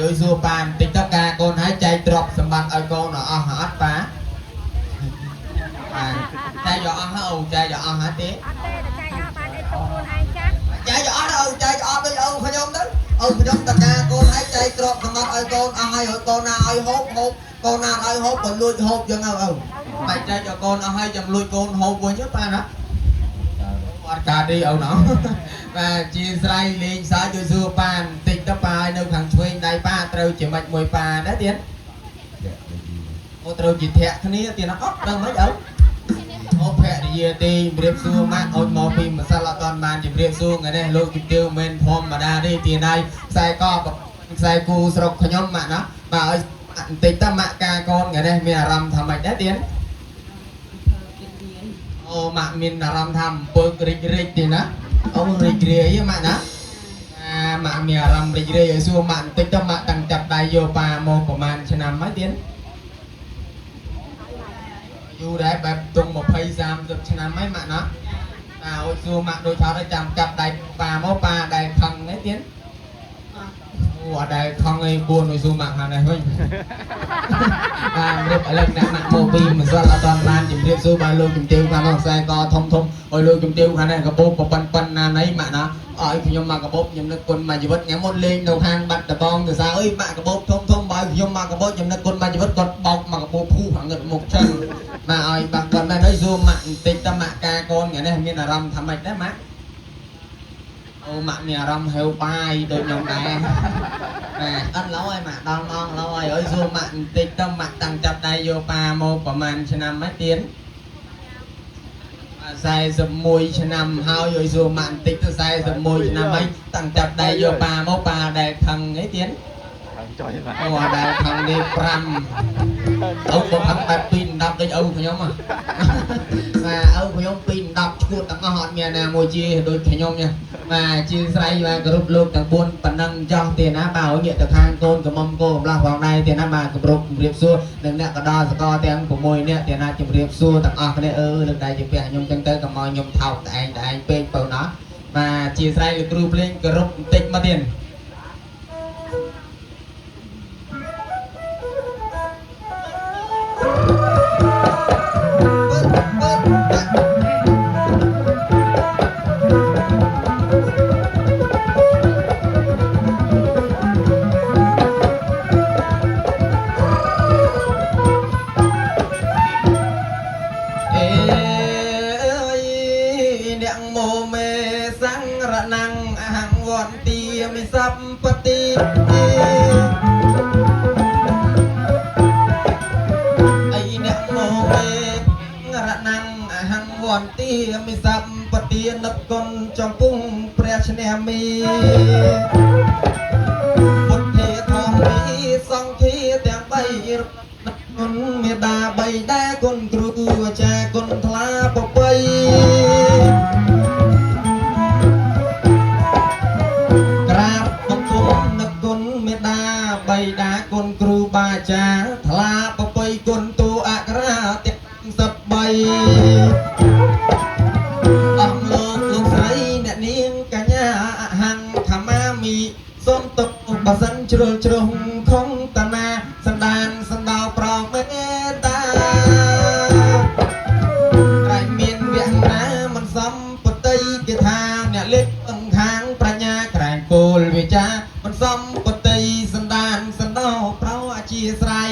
ឲ្យសួរប៉ាបន្តិចទៅការកូនឲ្យចែកទ្រព្យសម្បត្តិឲ្យកូនឲ្យអស់អត់ប៉ាបាទចែកយកអស់ហ៎អូចែកយកអស់ហ៎ទេ អត់ទេតែចែកអស់បានអីទុកខ្លួនឯងចាស់ ចែកយកអស់ទៅអូចែកអស់ដូចអូខ្ញុំទៅអូខ្ញុំតការកូនឲ្យចែកទ្រព្យសម្បត្តិឲ្យកូនអស់ហើយឲ្យកូនណាឲ្យហូបហូបកូនណាឲ្យហូបក៏លួចហូបចឹងអូបែកចែកឲ្យកូនអស់ហើយចាំលួចកូនហូបវិញទេប៉ាណាអត់ការទេអូនបាទជាស្រ័យលេងសើចជួយសួរប៉ាបន្តិចទៅប៉ាឲ្យនៅខាងឆ្វេងដៃប៉ាត្រូវជាម៉េចមួយប៉ាដែរទៀតអូត្រូវជាធាក់គ្នាទៀតណាអត់ដឹងមិនអូអូភរិយាទេជំរាបសួរម៉ាក់អូនមកពីម្សិលអត់តាន់បានជំរាបសួរថ្ងៃនេះលោកជំទាវមិនធម្មតាទេទៀតហើយខ្សែកខ្សែគូស្រុកខ្ញុំម៉ាក់ណាបាទឲ្យបន្តិចទៅម៉ាក់ការកូនថ្ងៃនេះមានអារម្មណ៍ថាម៉េចដែរទៀតអូម៉ាក់មានអារម្មណ៍ថាអំពើរិចរិចទេណាអូរិចរាយម៉ាក់ណាអាម៉ាក់មានអារម្មណ៍រិចរាយឲ្យសួរម៉ាក់បន្តិចទៅម៉ាក់តាំងចាប់ដៃយកប៉ាមកប្រហែលឆ្នាំហើយទៀតយូរដែរបែបទុំ20 30ឆ្នាំហើយម៉ាក់ណាតាឲ្យសួរម៉ាក់ដូចថាទៅចាំចាប់ដៃប៉ាមកប៉ាដែលខឹងហ្នឹងទៀតអូអត់ដែលខឹងឯង4ឲ្យសួរម៉ាក់ខាងនេះវិញបាទរៀបឥឡូវអ្នកម៉ាក់មកពីម្សិលអត់តាន់បានជំរាបសួរបាទលោកជំទាវខាងនោះខ្សែកធំធំឲ្យលោកជំទាវខាងនេះកបោបប៉ិនប៉ិនណាណីម៉ាក់ណាឲ្យខ្ញុំមកកបោបខ្ញុំនឹកគុណមួយជីវិតញ៉ាំមុនលេងនៅហាងបាត់ដបងទៅសារអើយម៉ាក់កបោបធំធំបើខ្ញុំមកកបោបខ្ញុំនឹកគុណមួយជីវិតគាត់បោកមកកបោបភូខាងងឹតមុខចឹងម៉ាក់ឲ្យបាក់គាត់មែនហើយសួរម៉ាក់បន្តិចតម៉ាក់ការកូនថ្ងៃនេះមានអារម្មណ៍ថាម៉េចដែរម៉ាក់អូម៉ាក់មានអារម្មណ៍ហេវបាយដូចខ្ញុំដែរបាទអត់ឡូវហើយម៉ាក់ដល់ម៉ោងឡូវហើយឲ្យសួរម៉ាក់បន្តិចតម៉ាក់តាំងចាប់ដៃយកប៉ាមកប្រហែលឆ្នាំហើយទៀត41ឆ្នាំហើយឲ្យសួរម៉ាក់បន្តិចទៅ41ឆ្នាំហើយតាំងចាប់ដៃយកប៉ាមកប៉ាដែលខឹងអីទៀត ខាងចុយបាទ អូអាដែលខឹងនេះ5អូក៏ខឹងបែប2 10ដូចឪខ្ញុំហ៎បាទឪខ្ញុំ2 10ឈួតទាំងអស់អត់មានណាមួយជាដូចខ្ញុំទេបាទជាស្រ័យបាទគ្រប់លោកទាំង4ប៉ុណ្ណឹងចោះទេណាបាទឲ្យងាកទៅខាងកូនកំមុំកូនកំឡោះផងដែរទេណាបាទគម្រប់ជម្រាបសួរនិងអ្នកកដសកលទាំង6នាក់ទេណាជម្រាបសួរទាំងអស់គ្នាអឺលើកដៃជាពះខ្ញុំចឹងទៅកុំឲ្យខ្ញុំថោកតែឯងតែឯងពេកបើណាបាទជាស្រ័យលោកគ្រូភ្លេងគោរពបន្តិចមកទៀត អេយអ្នកមោមេសង្រណងអហង្វន្ទាមិសពតិអីអ្នកមោមេរណងអហង្វន្ទាមិសពតិនឹកគុណចំពុងព្រះឈ្នះមីពុទ្ធាធម្មីសង្ឃាទាំង3គុណមេដាបីដែរគុណគ្រូអាចារ្យគុណថ្លាប្របីក្រាបបង្គំនឹកគុណមេដាបីដាគុណគ្រូបាអាចារ្យថ្លាប្របីគុណទូអក្រាទាំង13អស់លោកលោកស្រីអ្នកនាងកញ្ញាអហង្ខមាមីសូមទុកបើសិនជ្រុលជ្រុះខំតណាសន្តានសណ្ដោប្រងមេត្តាក្រែងមានវគ្គណាមិនសមបតីគេថាអ្នកលេខអង្ខាងប្រាជ្ញាក្រែងគោលវិចាមិនសមបតីសន្តានសណ្ដោប្រោអជាស្រ័យ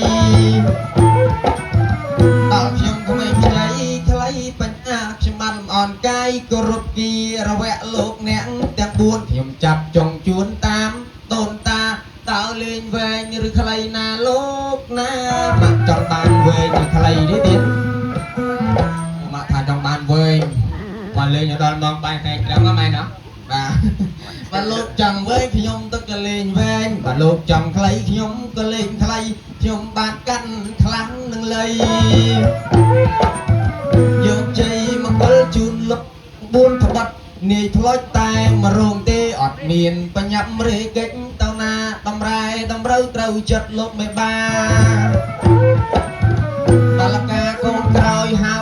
ដល់ខ្ញុំក្មេងខ្ចីខ្លីបញ្ញាខ្ញុំបានលំអនកាយគោរពគីរវៈលោកអ្នកទាំង4ខ្ញុំចាប់ចុងជួនតាមដូនតាតើលេងវែងឬខ្លីណាលោកណាម៉ាក់ចង់បានវែងឬខ្លីទេទៀតម៉ាក់ថាចង់បានវែងមកលេងឲ្យដល់ម៉ោងបាយថ្ងៃត្រង់ហ្នឹងម៉ែណាបាទបាទលោកចង់វែងខ្ញុំទៅក៏លេងវែងបាទលោកចង់ខ្លីខ្ញុំក៏លេងខ្លីខ្ញុំបានកាន់ខ្លាំងនឹងលៃយកជ័យមង្គលជូនលោក4ត្បិតនាយថ្លុចតែមករោងទេអត់មានបញ្ញាប់រេកិច្ចទៅណាតម្រែតម្រូវត្រូវចិត្តលោកមេបាដល់ការកូនក្រោយហៅ